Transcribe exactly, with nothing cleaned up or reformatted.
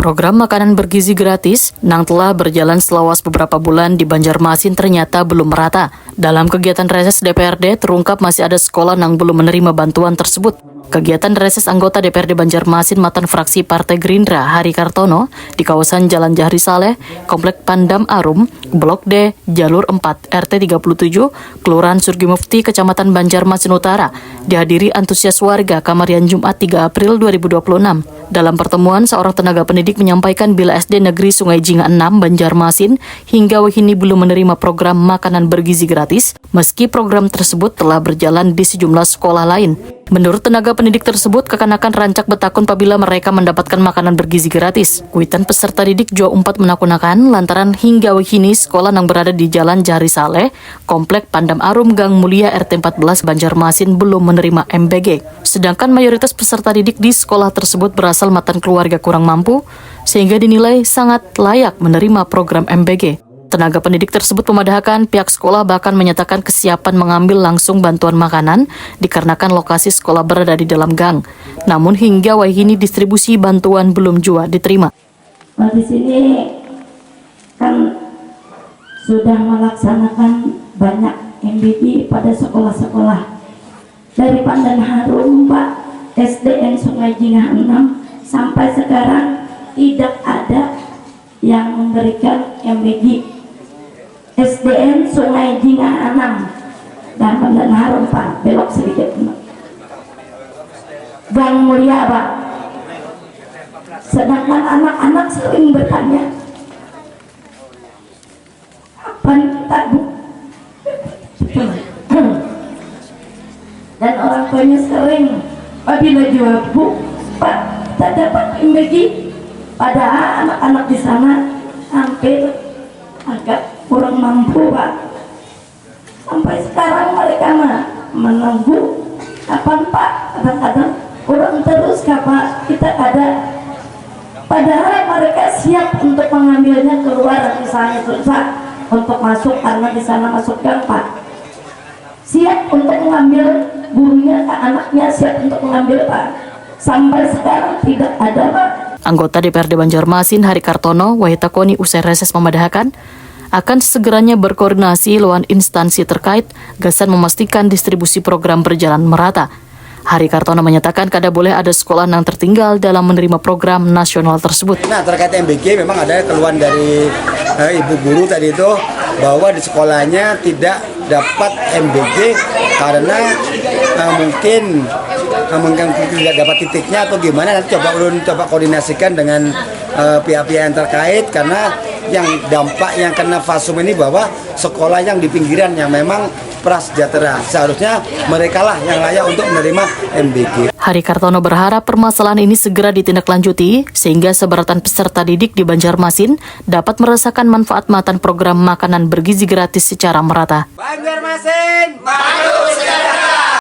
Program makanan bergizi gratis nang telah berjalan selawas beberapa bulan di Banjarmasin ternyata belum merata. Dalam kegiatan reses D P R D, terungkap masih ada sekolah nang belum menerima bantuan tersebut. Kegiatan reses anggota D P R D Banjarmasin matan fraksi Partai Gerindra, Hari Kartono, di kawasan Jalan Jahri Saleh, Komplek Pandam Arum, Blok D, Jalur empat, R T tiga puluh tujuh, Kelurahan Surgi Mufti, Kecamatan Banjarmasin Utara, dihadiri antusias warga kamarian Jumat tiga April dua ribu dua puluh enam. Dalam pertemuan, seorang tenaga pendidik menyampaikan bila S D Negeri Sungai Jinga enam Banjarmasin hingga wahini belum menerima program makanan bergizi gratis, meski program tersebut telah berjalan di sejumlah sekolah lain. Menurut tenaga pendidik tersebut, kekanakan rancak betakun pabila mereka mendapatkan makanan bergizi gratis. Kuitan peserta didik jua umpat menakun-akan lantaran hingga wahini sekolah nang berada di Jalan Jahri Saleh, Komplek Pandam Arum, Gang Mulia, R T empat belas Banjarmasin belum menerima M B G. Sedangkan mayoritas peserta didik di sekolah tersebut berasal matan keluarga kurang mampu, sehingga dinilai sangat layak menerima program M B G. Tenaga pendidik tersebut memadahakan pihak sekolah bahkan menyatakan kesiapan mengambil langsung bantuan makanan dikarenakan lokasi sekolah berada di dalam gang. Namun hingga wahini distribusi bantuan belum jua diterima. Nah, di sini kan sudah melaksanakan banyak M B G pada sekolah-sekolah. Dari Pandan Harum, Pak, S D N Sungai Jingah enam, sampai sekarang tidak ada yang memberikan M B G. S D N Sungai Jingah enam, dan Pandan Harum, Pak, belok sedikit. Gang Mulia, Pak. Sedangkan anak-anak sering bertanya, kapan kita, Bu? Dan orang tuanya sering, apabila jawab, Bu, Pak, kita dapat M B G. Padahal anak-anak di sana hampir agak kurang mampu, Pak. Sampai sekarang mereka menunggu, kapan, Pak? Kadang-kadang kurang terus, Pak, kita ada. Padahal mereka siap untuk mengambilnya keluar, misalnya susah untuk masuk karena di sana masuk gang, Pak. Siap untuk mengambil gurunya, anaknya siap untuk mengambil, Pak. Sampai sekarang tidak ada, Pak. Anggota D P R D Banjarmasin, Hari Kartono, wahih takoni usai reses, memadahakan akan segeranya berkoordinasi lawan instansi terkait gasan memastikan distribusi program berjalan merata. Hari Kartono menyatakan kada boleh ada sekolah nang tertinggal dalam menerima program nasional tersebut. Nah, terkait M B G, memang ada keluhan dari eh, ibu guru tadi itu bahwa di sekolahnya tidak dapat M B G karena eh, mungkin eh, mungkin tidak dapat titiknya atau gimana, nanti coba ulun coba koordinasikan dengan eh, pihak-pihak yang terkait, karena yang dampak yang kena fasum ini bahwa sekolah yang di pinggiran yang memang prasejahtera, seharusnya merekalah yang layak untuk menerima M B G. Hari Kartono berharap permasalahan ini segera ditindaklanjuti sehingga seberatan peserta didik di Banjarmasin dapat merasakan manfaat matan program makanan bergizi gratis secara merata. Banjarmasin, maju sejahtera.